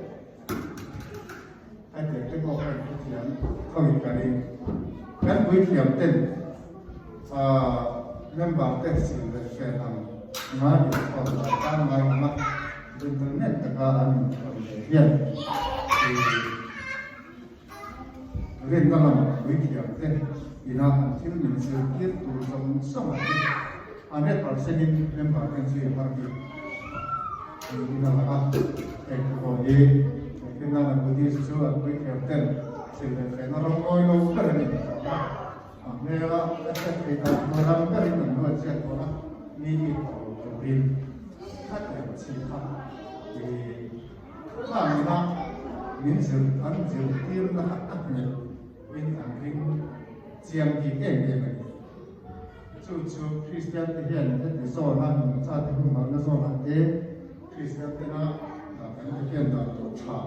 Hetiang te pawh kan hrethiam khawih ka ring. Kan puithiam ten member te sil leh hren ang ngai inchhawn dan tan ngai awm a, gentleman taka an inchhawn ve hian i rinna lam puithiam te ina an thil min zirtir tur zawng zawng te 100% in member ten zui a har bik. Niin a lang a, heng te pawh hi engtin nana Buddhist chu an puithiam ten thil leh fehna rawng ngawi lo ber a ni tih a, a hmela a hriat theih dan chu ram berin an luat ziak dawn a, mi it tawh lo turin khat leh chi kha i khangina min zir an zirtirna kha a nghet in an ring chiang bik em em a ni. Chu chu Kristian te hian heti zawna nungcha te humhalna zawnah te Kristian tena kan te hian dan tur tha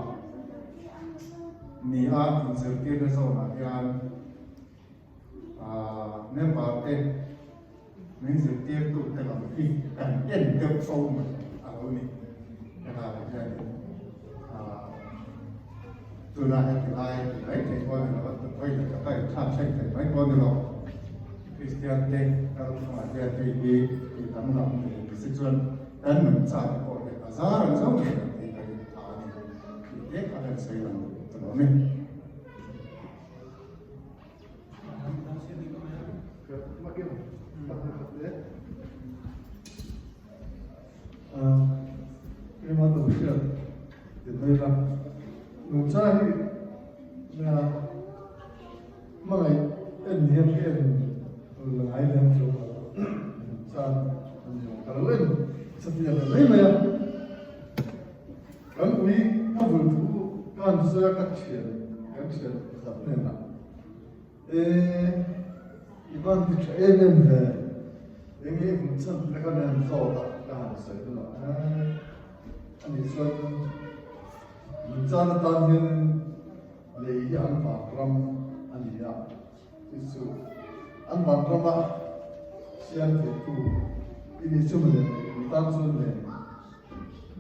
ni a inzirtirna zawnah hian member te min zirtirtu te lam hi kan en deuh fo mai a lo ni. Helaiah hianin Tuna heti lai a ti mai thei pawh a ni lo a, hawi leh taka inthlak thleng thei mai pawh a ni lo. Kristian te kalphungah hian hei hi tih danglam ve ni si chuan kan nungcha te pawh hi a zar ang zo ngei ang tih ka rin tha a ni tih te kha kan sawi lang ta lo a ni. Keimah to hriat ti mai ila, nungcha hi nia hmangaih en hian ka en la ngai lem chu nungcha an ni ang ka lo en satliah ve mai mai a, kan ui ka vul thu ka han sawi a ka thian kan thian pakhat hnenah E, i van ti tha em em ve, eng nge hmun chhan te kha nen zawt a ka han sawi hunah e, ani chuan min chan atan hian lei hi an vanram a ni a, chu chu an vanrama siam theitu i ni chu mawle mi tan chuan le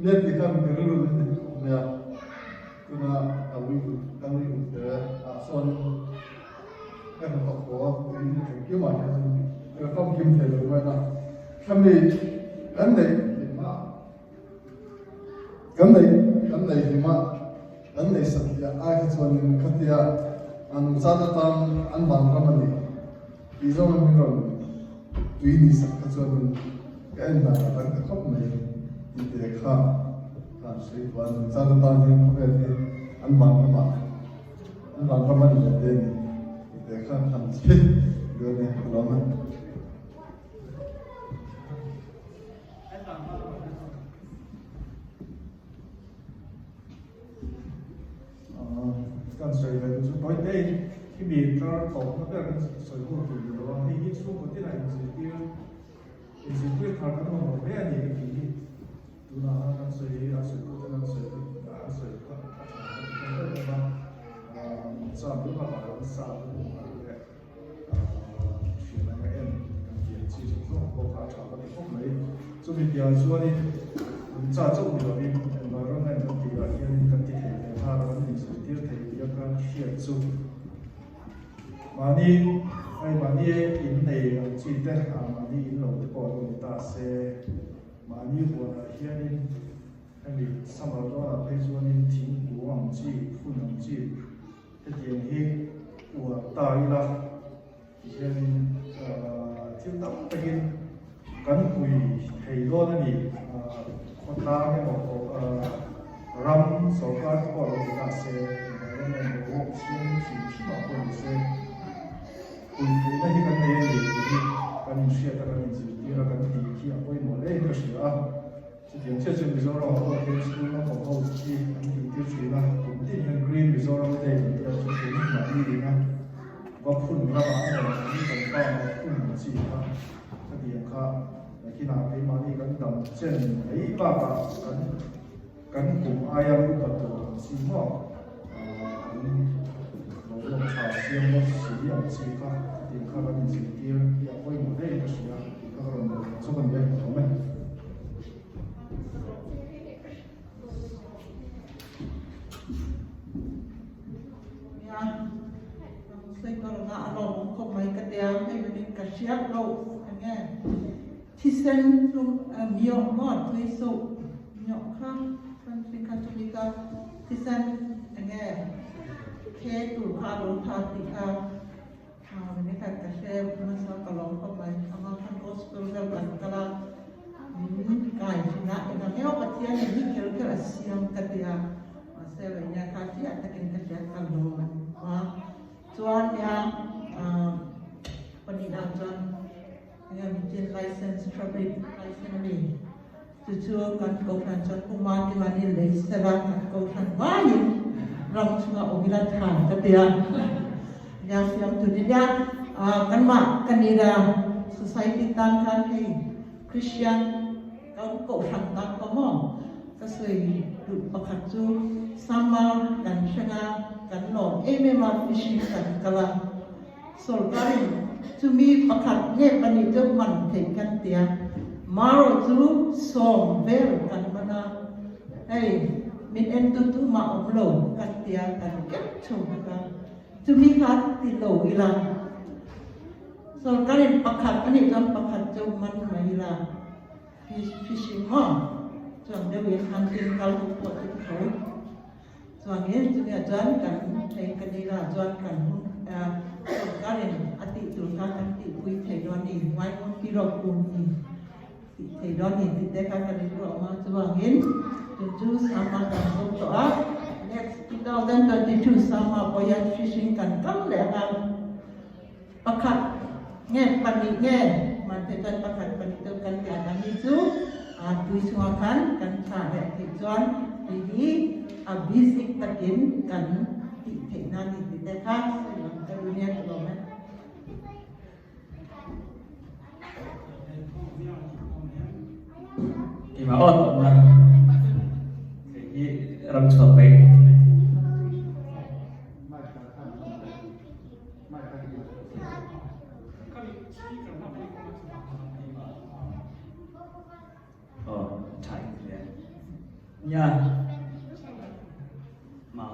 miat ti khan mi rilru min hnem khawp mai a. Tuna ka ui ut ka nui ut te ah sawn ka hna tawk haw tui engkim ah hian ka famkim thei lo mai a, khami kan neih hlim a kan neih kan neih hlim a kan neih satliah ai kha chuanin khatia an zat atan an vanram a ni tih zawng in min rawn tui ni sak kha chuanin ka en dan a dang ta khawp mai tih te kha. Kan sawi tuan nungchang atan hian khawvel hi an vang lamah An vanram a ni leh te a ni tih te khan han chhi dawn e ka lawm a. Kan sawi ve chu tawi te in khimi tlar tawpna ber kan sawi hun tur ni lo a, hei hi chhungkaw tinah inzirtir inzirtir thar kan mamawh hle a ni ka tih hi tunah khan kan sawi a sawi tute an sawi an sawi kha a tha ka ti ta em em a, cham deuh bakah kan sa te hmuh nghal leh Thian anga en kan tih ang chi zawng zawng pawh kha a tha ka ti khawp mai. Chumi piah chuanin nungcha chauh ni lovin environment kan tih ah hianin kan ti thei ve nghal a, kan inzirtir thei tih a ka hriat chu mahni hei mahni in nei ang chi te mahni in lo te pawh lo ni ta se mahni huanah hianin hemi summer dawnah phei chuanin thingkung ang chi phun ang chi Hetiang hi uar ta ila tihianin thil tam takin kan pui thei dawn a ni. Khawtlang emaw ram sorkar te pawh lo ni ta se, environment boruak chhung hrim hrimah pawh ni se, pui theihna hi kan nei a ni tih hi kan inhriat a, kan inzirtir a, kan tih khi a pawimawh hle in ka hria a. Chutiang chiah chuan Mizoram ah pawh hian school naupang ho hi an tih tir thin a, kum tin hian Green Mizoram Day an tia chu kum mahni ina va phun ramah emaw mahni kan pa emaw phun ang chi kha khatiang kha nakinah keimahni kan dam chen mai bakah kan kan kum aia upa tur ang chi maw kan boruak tha siam bawk si ang chi kha khatiang kha kan inzirtir hi a pawimawh hle in ka hria tih kha ka rawn bawlh hlawh chawk a ni e, ka awm e. Nia, sawi ka rawn a, a lawmawm khawp mai ka tia, hei min ka hriat loh enge thisen chu miawh maw tui suh miawh kha kan hri kha chumi kha thisen enge khe tur kha a lo tha tih kha Ni khat ka hre hmasa ka lawm khawp mai. Ama khan gospel vel kan kal a, min kai thin a, engah nge aw Pathian in hi kher kher a siam ka ti a, mahse Raina kha chiah takin ka hriat ka lawm a. Chuan nia pahnihah chuan enge mitin license traffic license a ni. Chu chu kan kohhran chuan Pu Matiman i lei sela kan kohhran vaiin ram chunga awm ila tha ka ti a. Nia siam tu ni nia kanmah ka ni la society tan khan hei Christian kan kohhran tan pawh maw ka sawi duh pakhat chu summer kan thleng a kan lawm em em a fishing kan kal a Sorkarin chumi pakhat nge pahnih chu man theih kan ti a, marawh chu sawm vel kan man a, hei min en tu tu mah awm lo kan ti a, kan keuh chho bawk a, chumi kha ti lo ila sorkarin pakhat a nih chuan pakhat chu man mai ila fishing maw chuan deuhin hunting kal ho pawh chu tho. Chuangin chumi ah chuan kan hei ka dil ah chuan kan hun sorkarin a tih tur kha kan tihpui thei dawn ni, ngaihawm pi rawk kum ni tih thei dawn ni tih te kha kan rilru a awm a, chuvangin tun chu Sama kan zawm tawh a, next 2022 Sama pawh hian fishing kan kal leh ang a, pakhat nge pahnih nge mahse chuan pakhat pahnih deuh kan lian ang hi chu a tui chungah khan kan thlah leh theih chuan tui hi a basic takin kan tih theih nan ni tih te kha sawi ang ka duh nia ka lawm e. Keimah aw tawhna kei hi ramchhuak peih. Aw tha in hle. Nia. Ma.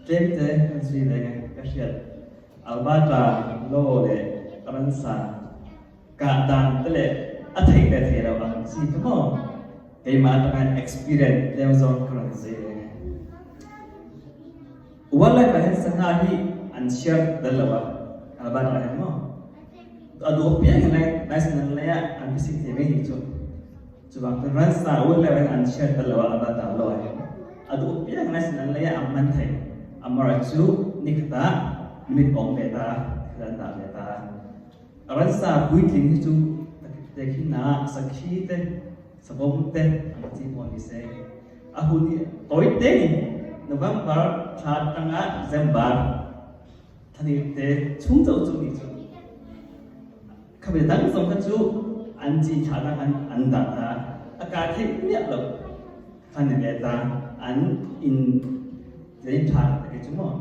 Tlem te kan sui ve nge ka hriat. Albata law leh ransa kah dan te leh a theih leh theih loh ang chi kha maw. Keimah atanga experience tlem zawng ka rawn zui ve nge. Wildlife ah hian sangha hi an chhiar dal lo a, Albert ah hian maw. A duh apiang in license an nei a, an fishing thei mai nih chu. Chuvang chuan ransa ul leh in an chhiat ta lo a, Alberta law ah hian a duh piang license an lei a, an man thei. Amaherawhchu ni khatah limit a awm ve ta a, thil an dah ve ta a. Ransa puitling hi chu tehkhinna ah sakhi te, savawm te ang chi pawh ni se. A hun hi tawi te ni, November thla atanga December thla ni te chhung chauh chu ni chu. Khami dang zawng kha chu an chi thlah dang an an dah ta a, a kah theih miah loh kha ni ve ta, an in tlei tha ka ti chu maw.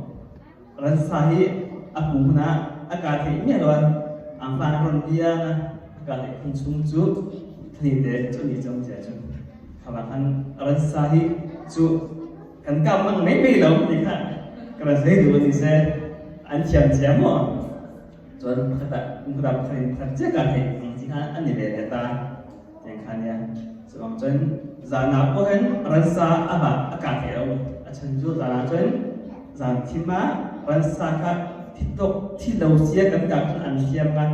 Ransa hi a hmuh hunah a kah theih miah lo a, an fa an rawn lian a, a kah theih hun chhung chu thani te chu ni chang che chu. Khavang khan ransa hi chu kan kap mang mai mai lo ti kha ka rawn sawi duh a ni se, an thiam che maw? Chuan pakhatah kum khatah pakhat in pakhat chiah kah theih ang chi kha a ni ve leh ta tiang kha nia. Chuvang chuan zanah pawh hian ransa a vah a kah theih lo. A chhan chu zanah chuan zan thim a ransa kha thi tawk thi lo sia kan kah khan an hliam a,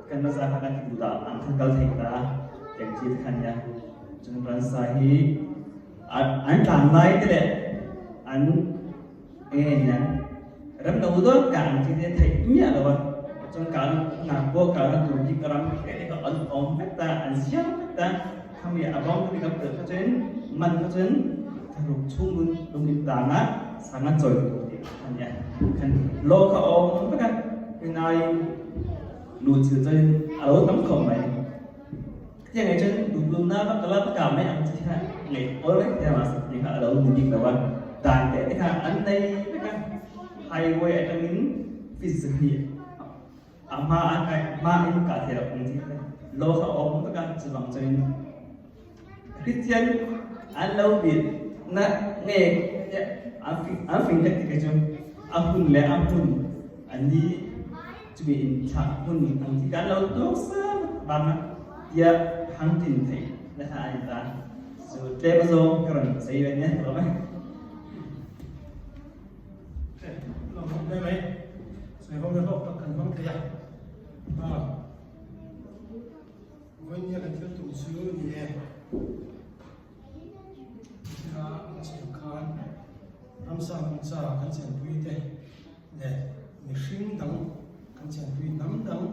kan ransa kha kan ti duh dah ang khan kal thei ta tiang chi te kha nia. Chuan ransa hi an tlan lai te leh an Enge hian ram lo dawn ka ang chi te theih miah lo a, chuan ka nak pawh ka na tur bik ram te kha an awm vek ta, an siam vek ta, khami a bawng te kan telh kha chuan man kha chuan tharuk chhung lun lung in tang a sanga chawi tur tih kha nia khan lo kha awm vek a, rinai luh chilh chuan a lo tam khawp mai. Tiang ai chuan duhtlunna va kal a va kah mai ang che kha ngaih awl vek tia mahse tih kha a lo ni bik lo a, dan teh te kha an nei vek a, highway atangin fees hi a hma a kai hma in kah theih loh ang chi kha law kha a awm vek a, chuvang chuanin Christian an lo bih na nge an fing hlek ti kei chu a hun leh a hmun an ni. Chumi inthlah hmun ang chi kan lo tluk sa vang a tia hang tin theih na kha a ni ta. Chu tlem azawng ka rawn sawi ve nia hlawm e. Lo hawk hle mai. Sawi ho na hlawk tak kan hmang thei a. Vawinia kan thil tum chu ni e. Thila an sawi khan ramsa hmuncha kan chenpui te leh mihring dang kan chenpui hnam dang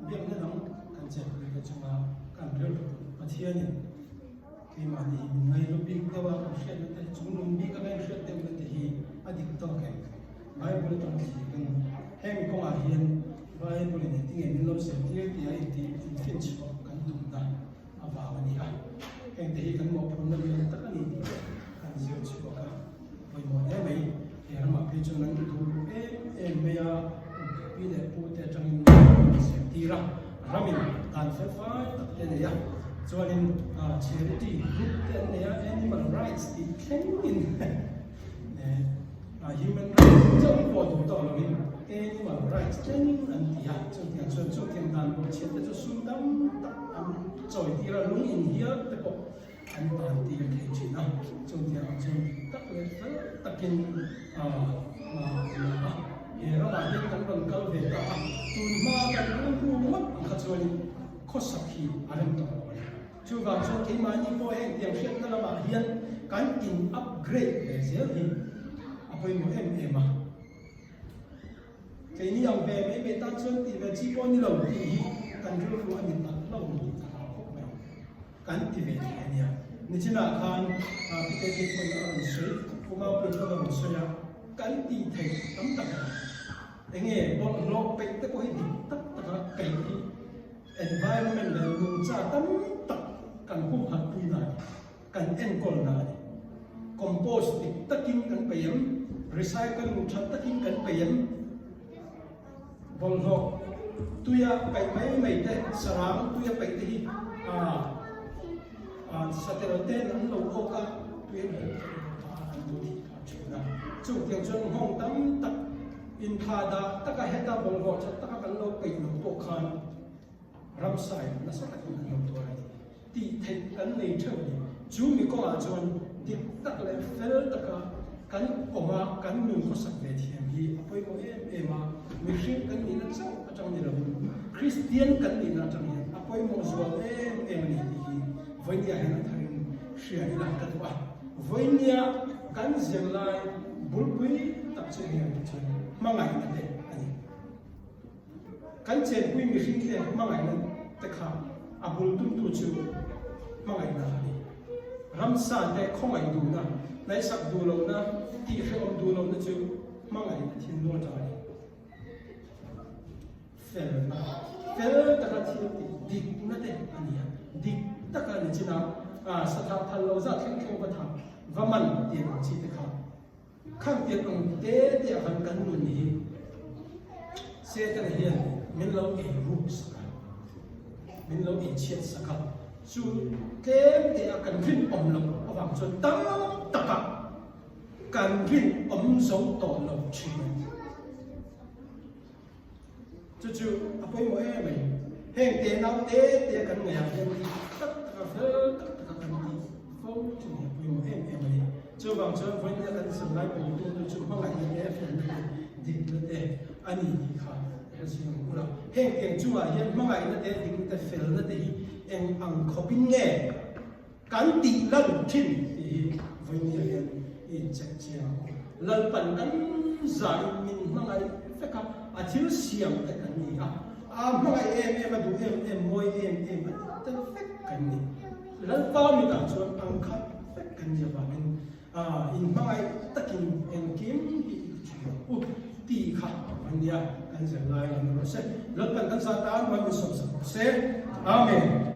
biakna dang kan chenpui te chunga kan rilru Pathianin keimahni hi min ngaihlu bik deuh a, kan hriatna te chungnung bik a kan inhriat deuhna te hi a dik tawk em? Bible atang thli kan heng kawngah hian Bible in engtinge min lo zirtir tia intih infinchhuah kan tumna avang a ni a, hengte hi kan mawhphurhna lian tak a ni tih kan zir chhuak a, pawimawh hle mai. He ramah phei chuan an duh em em mai a, pi leh pu te atangin an zirtir a, ramin dan fel fai tak te a nei a, chuanin charity group te an nei a, animal rights tih thlengin Human rights chauh pawh duh tawh loin animal rights thleng an ti a, chutiang chuan chutiang dan bawhchhiat te chu sum tam tak an chawi tir a, lung inhial te pawh an tan tir thei thin a, chutiang ang chuan dik tak leh fel takin hma an la a, he ramah hian kan rawn kal ve ta a, tun hma kan rilru ngawt ang kha chuanin khawsak hi a rem tawh lo a ni. Chuvang chuan keimahni pawh heng tiang hriatna lamah hian kan in upgrade ve zel hi a pawimawh em em a. Keini ang ve mai mai tan chuan tih ve chi pawh ni lo tih hi kan rilru a ni tak lo ni ka hlau khawp mai. Kan ti ve thei a nia. Nichinah khan Pite te pawn a rawn sawi, Pu Maupuia pawn a rawn sawi a, kan tih theih tam tak a ni. Enge bawlhhlawh peih te pawh hi dik tak taka peih hi Environment leh nungcha tam tak kan humhalhpui na a ni, kan enkawl na a ni. Compost dik takin kan peih em? Recycling tha takin kan peih em? Bawlhhlawh tuia paih mai mai te, sarang tuia paih te hi satel ten an lo awk a, tui an hmuh theih loh phah a, an lo thih phah thin a. Chutiang chuan nghawng tam tak Intha dah taka heta bawlhhlawh that taka kan lo peih loh pawh khan ramsa in nasa takin an lo tuar a ni. Tih theih kan nei theuh a ni. Chu mi kawngah chuan dik tak leh fel taka kan awm a, kan nun khawsak ve thiam hi a pawimawh em em a. Mihring kan nihna chauh atang ni lovin Kristian kan nihna atang hian a pawimawh zual em em a ni tih hi. Vawinia hian a tharin hria ila ka duh a. Vawinia kan zirlai bulpui tak chu enge ang tih chuan hmangaihna te a ni. Kan chenpui mihring te hmangaihna te kha a bul tumtu chu hmangaihna a ni. Ramsa te khawngaih duhna, hnaihsak duh lohna, tihhrehawm duh lohna chu hmangaihna thinlung atang a ni. Felna, fel taka thil tih dikna te a ni a, dik taka ni chin a, sathah thal lo zat thleng thleng va thah, va man tih ang chi te kha. Khang tiang ang te te ah khan kan nun hi Setana hian min lo ei ruk sak a, min lo ei chhiat sak a, chu tlem te a kan rinawm loh avang chuan tam takah kan rinawm zo tawh lo thin a ni. Chu chu a pawimawh em mai. Heng te nau te te kan ngaih ah hian dik tak tak a fel tak tak a kan tih fo thin hi a pawimawh em em a ni. Chuvang chuan vawiin kan zirlai pawltu nu chu hmangaihna te, felna te, dikna te a ni tih kha ka zir ang ula. Heng tiang chungah hian hmangaihna te, dikna te, felna te hi eng ang khawpin nge Kan tih lan thin tih hi vawinia hian i incheck chiang ang u. Lalpan kan zain min hmangaih vek a, a thil siam te kan ni a, a hmangaih em em, a duh em em, mawi em em a tih tel vek kan ni. Lalpa mitah chuan angkhat vek kan ni avangin inhmangaih takin engkim hi i ti thin ang u tih kha a nia kan zirlai a ni rawh se. Lalpan kan zah tan rual min sawmsak rawh se. Amen.